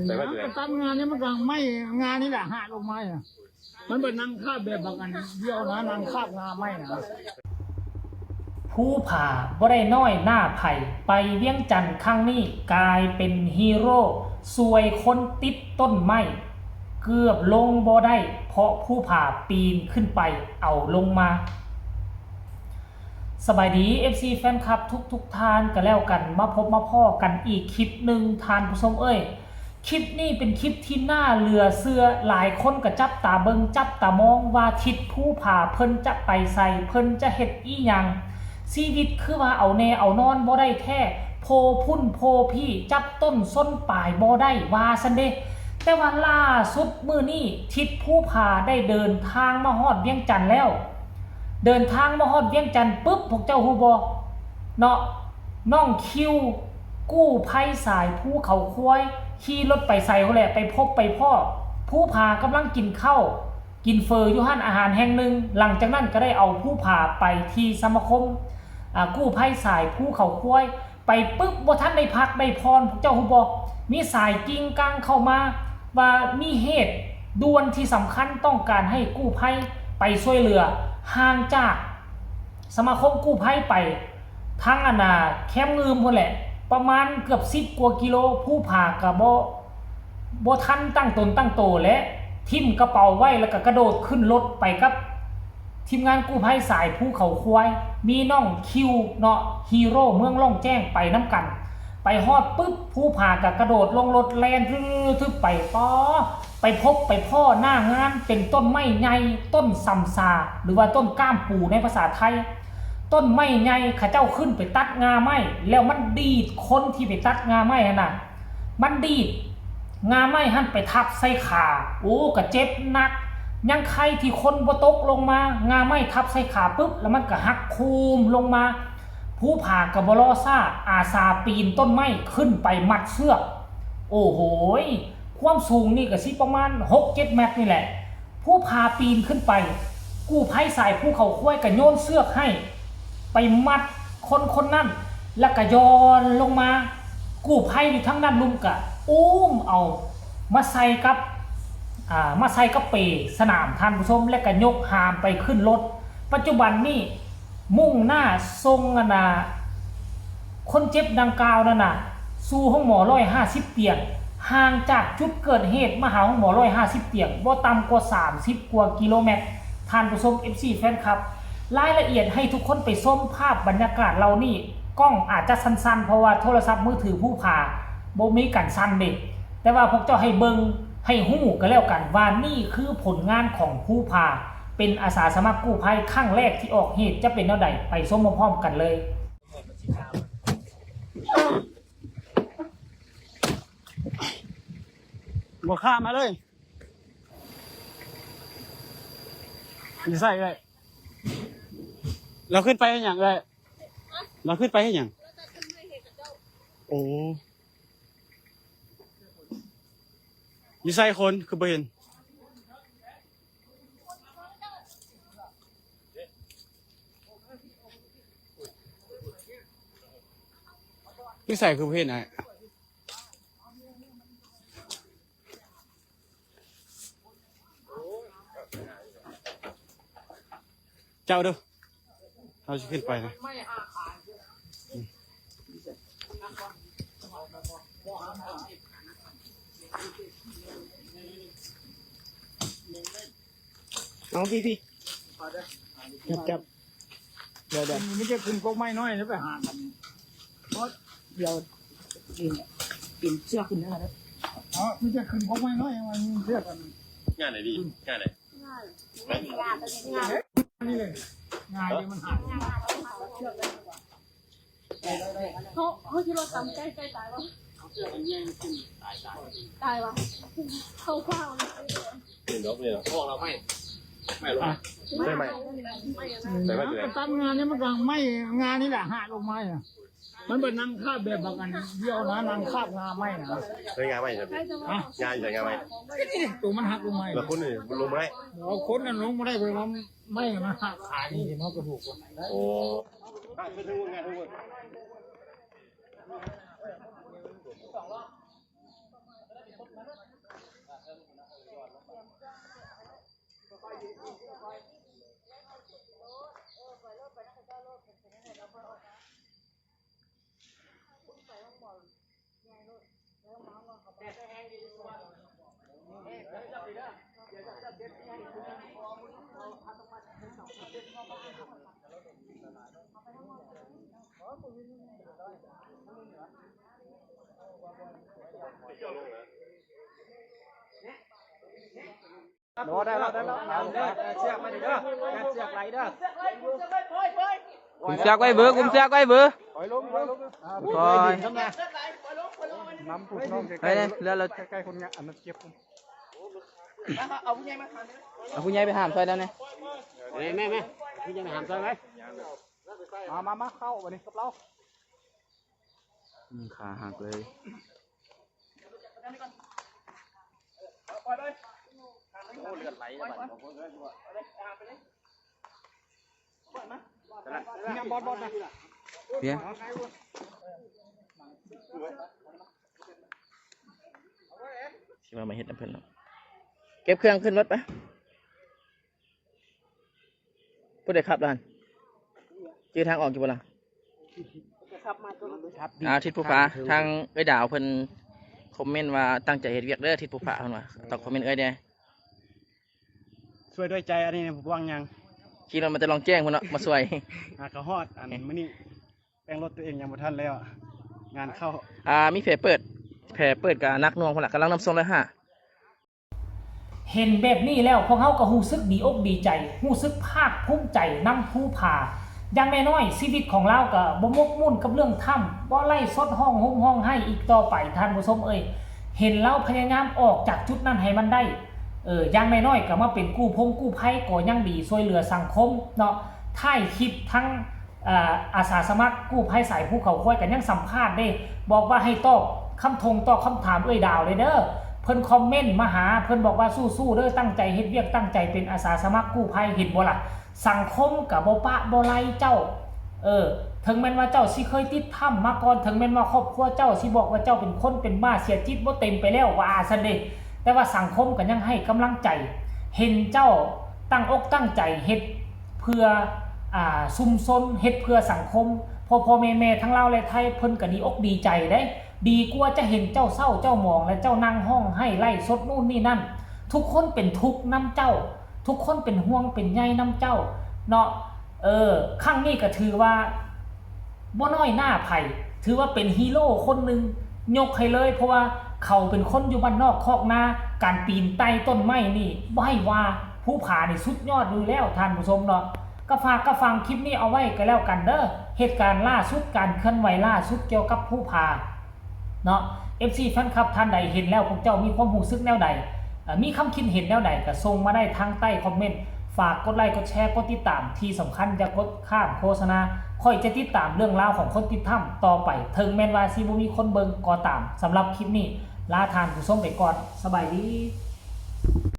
ໄປວ່າແຫຼະ ຕັດງານີ້ ມັນກໍໄມ້ ງານີ້ແຫຼະ ຫາລົງມາ ມັນໄປນັ່ງຄາບແບບບັກອັນດຽວນະ ນັ່ງຄາບງາໄມ້ນະ. ພູຜາບໍ່ໄດ້ນ້ອຍໜ້າໃຜ, ໄປວຽງຈັນຄັ້ງນີ້ກາຍເປັນຮີໂຣ ຊ່ວຍຄົນຕິດຕົ້ນໄມ້ ເກືອບລົງບໍ່ໄດ້ ເພາະພູຜາປີນຂຶ້ນໄປເອົາລົງມາ. ສະບາຍດີ ເອັຟຊີ ແຟນຄລັບທຸກໆທ່ານກໍແລ້ວກັນ, ມາພົບມາພໍ້ກັນອີກຄລິບໜຶ່ງ ທ່ານຜູ້ຊົມເອີຍ. ຄລິບນີ້ເປັນຄລິບທີ່ໜ້າເຫຼືອເຊື່ອ, ຫຼາຍຄົນກໍຈັບຕາເບິ່ງ ຈັບຕາມອງວ່າທິດພູຜາເພິ່ນຈະໄປໃສ, ເພິ່ນຈະເຮັດອີ່ຫຍັງ. ຊີວິດຄືວ່າເອົາແນ່ເອົານອນບໍ່ໄດ້ແທ້, ໂພພຸ້ນໂພພີ້ ຈັບຕົ້ນຊົນປາຍບໍ່ໄດ້ ວ່າຊັ້ນເດ. ແຕ່ວ່າລ່າສຸດມື້ນີ້ ທິດພູຜາໄດ້ເດີນທາງມາຮອດວຽງຈັນແລ້ວ. ເດີນທາງມາຮອດວຽງຈັນປຶບ ພວກເຈົ້າຮູ້ບໍ່ເນາະ, ນ້ອງຄິວ ກູ້ໄພສາຍພູເຂົາຄວາຍ ຂີ່ລົດໄປໃສພຸ້ນແຫຼະ ໄປພົບໄປພໍ້ ພູຜາກຳລັງກິນເຂົ້າ ກິນເຝີຢູ່ຮ້ານອາຫານແຫ່ງໜຶ່ງ. ຫຼັງຈາກນັ້ນກໍໄດ້ເອົາພູຜາໄປທີ່ສະມາຄົມ ອາ ກູ້ໄພສາຍພູເຂົາຄວາຍ ໄປປຶບ ບໍ່ທັນໄດ້ພັກໄດ້ຜ່ອນ ພວກເຈົ້າຮູ້ບໍ່? ມີສາຍກິ່ງກັງເຂົ້າມາວ່າມີເຫດດ່ວນທີ່ສຳຄັນ ຕ້ອງການໃຫ້ກູ້ໄພໄປຊ່ວຍເຫຼືອ. ຫ່າງຈາກສະມາຄົມກູ້ໄພໄປທາງອັນນ່າແຄມງື່ມພຸ້ນແຫຼະ ປະມານເກືອບສິບກວ່າກິໂລ, ພູຜາກະບໍ່ ບໍ່ທັນຕັ້ງຕົນຕັ້ງໂຕ ແລະ ຖິ້ມກະເປົາໄວ້ ແລ້ວກະກະໂດດຂຶ້ນລົດໄປກັບທີມງານກູ້ໄພສາຍພູເຂົາຄວາຍ. ມີນ້ອງຄິວເນາະ ຮີໂຣເມືອງລ່ອງແຈ້ງ ໄປນຳກັນ. ໄປຮອດປຶບ ພູຜາກະກະໂດດລົງລົດແລ່ນທຶບໆໄປ ປໍ ໄປພົບໄປພໍ້ໜ້າງານ ເປັນຕົ້ນໄມ້ໃຫຍ່ ຕົ້ນຊຳຊາ ຫຼືວ່າຕົ້ນກ້າມປູໃນພາສາໄທ. ຕົ້ນໄມ້ໃຫຍ່ ເຂົາເຈົ້າຂຶ້ນໄປຕັດງ່າໄມ້ ແລ້ວມັນດີດ ຄົນທີ່ໄປຕັດງ່າໄມ້ຫັ້ນນະ ມັນດີດງ່າໄມ້ຫັ້ນໄປທັບໃສ່ຂາ ໂອ້ ກະເຈັບໜັກ. ຍັງໄຄທີ່ຄົນບໍ່ຕົກລົງມາ, ງ່າໄມ້ທັບໃສ່ຂາປຶບ ແລ້ວມັນກະຫັກໂຄມລົງມາ. ພູຜາກະບໍ່ລໍຊ້າ ອາສາປີນຕົ້ນໄມ້ຂຶ້ນໄປມັດເຊືອກ. ໂອ້ໂຫຍ ຄວາມສູງນີ້ກະຊິປະມານຫົກເຈັດແມັດນີ້ແຫຼະ. ພູຜາປີນຂຶ້ນໄປ ກູ້ໄພສາຍພູເຂົາຄວາຍກະໂຍນເຊືອກໃຫ້ ໄປມັດຄົນຄົນນັ້ນ ແລ້ວກະຢ່ອນລົງມາ. ກູ້ໄພຢູ່ທາງດ້ານລຸ່ມກະອຸ້ມເອົາມາໃສ່ກັບ ອາ ມາໃສ່ກັບເປສະໜາມ ທ່ານຜູ້ຊົມ ແລ້ວກະຍົກຫາມໄປຂຶ້ນລົດ. ປັດຈຸບັນນີ້ ມຸ່ງໜ້າສົ່ງອັນນ່າ ຄົນເຈັບດັ່ງກ່າວນັ້ນນະ ສູ່ໂຮງໝໍຮ້ອຍຫ້າສິບຕຽງ, ຫ່າງຈາກຈຸດເກີດເຫດມາຫາໂຮງໝໍຮ້ອຍຫ້າສິບຕຽງ ບໍ່ຕ່ຳກວ່າສາມສິບກວ່າກິໂລແມັດ ທ່ານຜູ້ຊົມ ເອັຟຊີ ແຟນຄລັບ. ລາຍລະອຽດໃຫ້ທຸກຄົນໄປຊົມພາບບັນຍາກາດເຫຼົ່ານີ້ ກ້ອງອາດຈະສັ່ນໆ ເພາະວ່າໂທລະສັບມືຖືພູຜາບໍ່ມີກັນສັ່ນເດ. ແຕ່ວ່າພວກເຈົ້າໃຫ້ເບິ່ງ ໃຫ້ຮູ້ກໍແລ້ວກັນວ່ານີ້ຄືຜົນງານຂອງພູຜາ ເປັນອາສາສະໝັກກູ້ໄພຄັ້ງແລກທີ່ອອກເຫດ ຈະເປັນແນວໃດ ໄປຊົມພ້ອມໆກັນເລີຍ. ບໍ່ຂ້າມມາເລີຍ. ຢູ່ໃສເອື້ອຍ? ລາວຂຶ້ນໄປເຮັດຫຍັງເອື້ອຍ? ລາວຂຶ້ນໄປເຮັດຫຍັງ? ໂອ້ ຢູ່ໃສຄົນ ຄືບໍ່ເຫັນ? ຢູ່ໃສຄືບໍ່ເຫັນອ້າຍ? ເຈົ້າເດີ ເຮົາຊິຂຶ້ນໄປນະ. ເອົາ ພີ່ໆ ຈັບໆ. ດຽວໆ ມັນຈະຂຶ້ນກົກໄມ້ນ້ອຍ ໄປຫາກັນ ເພາະດຽວປີນ ປີນເຊືອກຂຶ້ນເດີ. ເອີ ມັນຈະຂຶ້ນກົກໄມ້ນ້ອຍ ມັນເຊືອກກັນ. ງ່າຍເດ ງ່າຍເດ ງ່າຍ ງ່າຍ ນີ້ເລີຍ ງ່າຍເດ ມັນຫາຍ. ເຮົາ ເຮົາຂີ່ລົດຕາມໄກ່ ໄກ່ຕາຍບໍ່? ຕາຍບໍ່? ເຂົ້າຟ້າວເລີຍ. ເປັນດອກນີ້ລະ ອອກແລ້ວໄມ້ ໄມ້ລົງ ໄມ້ ໄມ້ ໄມ້ ໄມ້ ຕັດງານີ້ ມັນກໍໄມ້ ງານີ້ແຫຼະ ຫາລົງມາ ມັນໄປນັ່ງຄາບແບບບັກອັນດຽວນະ ນັ່ງຄາບງາໄມ້ນະ. ໃຊ້ງາໄມ້ ໃຊ້ງາໄມ້ ໂຕມັນຫັກລົງມາ ແລ້ວຄົນນີ້ລົງບໍ່ໄດ້. ເອົາຄົນນັ້ນລົງບໍ່ໄດ້ ເພາະວ່າໄມ້ມັນຫັກຂານີ້ ເຫັນເຮົາກະດູກ. ໂອ້ ຫາຂຶ້ນທາງບນ ຫາຂຶ້ນທາງບນ. ໂອ້ ໄດ້ແລ້ວ ໄດ້ແລ້ວ ເອົາເດີ ເອົາເຊືອກມາເດີ ເອົາເຊືອກໄວ້ເດີ ກຸມເຊືອກໄວ້ເບີ ກຸມເຊືອກໄວ້ເບີ ຖອຍລົງ ຖອຍລົງ ອາ ຖອຍ ນຳຜູ້ນ້ອງໃກ້ໆ ເຫຼືອແລ້ວ ໃກ້ໆ ຄົນງານ ອັນນັ້ນເກັບ ເອົາຜູ້ໃຫຍ່ມາຫາມ ເອົາຜູ້ໃຫຍ່ໄປຫາມຊ່ອຍແລ້ວແດ່ ແມ່ໆ ຜູ້ໃຫຍ່ໄປຫາມຊ່ອຍໄວ້ ມາ ມາ ມາ ເຂົ້າບາດນີ້ກັບລາວ ອືມ ຂາຫັກເລີຍ ໂອ້ ເລືອດໄຫຼແລ້ວບາດນີ້ ເນາະ ບອດ ບອດ ເປັນຫຍັງ? ຊິມາ ມາເຮັດນຳເພິ່ນເນາະ ເກັບເຄື່ອງຂຶ້ນລົດໄປ. ຜູ້ໃດຂັບລະຫັ້ນ? ຈື່ທາງອອກຢູ່ບໍ່ລະ? ອ່າ ທິດພູຜາ ທາງເອື້ອຍດາວເພິ່ນຄອມເມັນວ່າ ຕັ້ງໃຈເຮັດວຽກເດີ ທິດພູຜາ ເພິ່ນວ່າ ຕ້ອງຄອມເມັນເອື້ອຍແດ່ ຊ່ວຍດ້ວຍໃຈ ອັນນີ້ບໍ່ຫວັງຫຍັງ ຂີ່ລົດມາແຕ່ລ່ອງແຈ້ງພຸ້ນເນາະ ມາຊ່ວຍ ຫາກະຮອດ ອັນ ມື້ນີ້ ແປງລົດຕົວເອງຍັງບໍ່ທັນແລ້ວ ງານເຂົ້າ ອ່າ ມີແຜເປີດ ແຜເປີດກະໜັກໜ່ວງພຸ້ນລະ ກຳລັງນຳສົ່ງເລີຍຫາ. ເຫັນແບບນີ້ແລ້ວ ພວກເຮົາກໍຮູ້ສຶກດີອົກດີໃຈ ຮູ້ສຶກພາກພູມໃຈນຳພູຜາ. ຢ່າງໜ້ອຍໆ ຊີວິດຂອງລາວກໍບໍ່ໝົກໝຸ່ນກັບເລື່ອງຖ້ຳ ບໍ່ໄລຟ໌ສົດຮ້ອງໂຮມຮ້ອງໄຫ້ອີກຕໍ່ໄປ ທ່ານຜູ້ຊົມເອີຍ. ເຫັນລາວພະຍາຍາມອອກຈາກຈຸດນັ້ນໃຫ້ມັນໄດ້. ເອີ ຢ່າງໜ້ອຍໆ ກໍມາເປັນກູ້ພົງກູ້ໄພກໍຍັງດີ ຊ່ວຍເຫຼືອສັງຄົມເນາະ. ທ້າຍຄລິບທັງ ເອີ ອາສາສະໝັກກູ້ໄພສາຍພູເຂົາຄວາຍກໍຍັງສຳພາດເດ້ ບອກວ່າໃຫ້ຕອບຄຳທົງຕອບຄຳຖາມເອື້ອຍດາວເລີຍເດີ. ເພິ່ນຄອມເມັນມາຫາ ເພິ່ນບອກວ່າສູ້ໆເດີ ຕັ້ງໃຈເຮັດວຽກ ຕັ້ງໃຈເປັນອາສາສະໝັກກູ້ໄພ ເຫັນບໍ່ລະ? ສັງຄົມກໍບໍ່ປະບໍ່ໄລເຈົ້າ. ເອີ ເຖິງແມ່ນວ່າເຈົ້າຊິເຄີຍຕິດຖ້ຳມາກ່ອນ ເຖິງແມ່ນວ່າຄອບຄົວເຈົ້າຊິບອກວ່າເຈົ້າເປັນຄົນເປັນບ້າເສຍຈິດບໍ່ເຕັມໄປແລ້ວ ວ່າຊັ້ນເດ ແຕ່ວ່າສັງຄົມກໍຍັງໃຫ້ກຳລັງໃຈ ເຫັນເຈົ້າຕັ້ງອົກຕັ້ງໃຈເຮັດເພື່ອ ອ່າ ຊຸມຊົນ ເຮັດເພື່ອສັງຄົມ ພໍ່ໆແມ່ໆທັງລາວ ແລະ ໄທ ເພິ່ນກໍດີອົກດີໃຈເດ້. ດີກວ່າຈະເຫັນເຈົ້າເສົ້າເຈົ້າໝອງ ແລະ ເຈົ້ານັ່ງຮ້ອງໄຫ້ໄລຟ໌ສົດໂນ່ນນີ້ນັ້ນ. ທຸກຄົນເປັນທຸກນຳເຈົ້າ ທຸກຄົນເປັນຫ່ວງເປັນໃຍນຳເຈົ້າເນາະ. ເອີ ຄັ້ງນີ້ກໍຖືວ່າບໍ່ນ້ອຍໜ້າໃຜ ຖືວ່າເປັນຮີໂຣຄົນໜຶ່ງ ຍົກໃຫ້ເລີຍ ເພາະວ່າເຂົາເປັນຄົນຢູ່ບ້ານນອກຄອກນາ ການປີນໄຕ່ຕົ້ນໄມ້ນີ້ ບໍ່ໃຫ້ວ່າ ພູຜານີ້ສຸດຍອດຢູ່ແລ້ວ ທ່ານຜູ້ຊົມເນາະ. ກໍຝາກ ກໍຝາກຄລິບນີ້ເອົາໄວ້ກໍແລ້ວກັນເດີ ເຫດການລ່າສຸດ ການເຄື່ອນໄຫວລ່າສຸດກ່ຽວກັບພູຜາ ເນາະ. ເອັຟຊີ ແຟນຄລັບທ່ານໃດເຫັນແລ້ວ ພວກເຈົ້າມີຄວາມຮູ້ສຶກແນວໃດ ເອີ ມີຄຳຄິດເຫັນແນວໃດ ກໍສົ່ງມາໄດ້ທາງໃຕ້ຄອມເມັນ. ຝາກກົດໄລ ກົດແຊ ກົດຕິດຕາມ ທີ່ສຳຄັນຢ່າກົດຂ້າມໂຄສະນາ. ຂ້ອຍຈະຕິດຕາມເລື່ອງລາວຂອງຄົນຕິດຖ້ຳຕໍ່ໄປ ເຖິງແມ່ນວ່າຊິບໍ່ມີຄົນເບິ່ງກໍຕາມ. ສຳລັບຄລິບນີ້ ລາທ່ານຜູ້ຊົມໄປກ່ອນ. ສະບາຍດີ.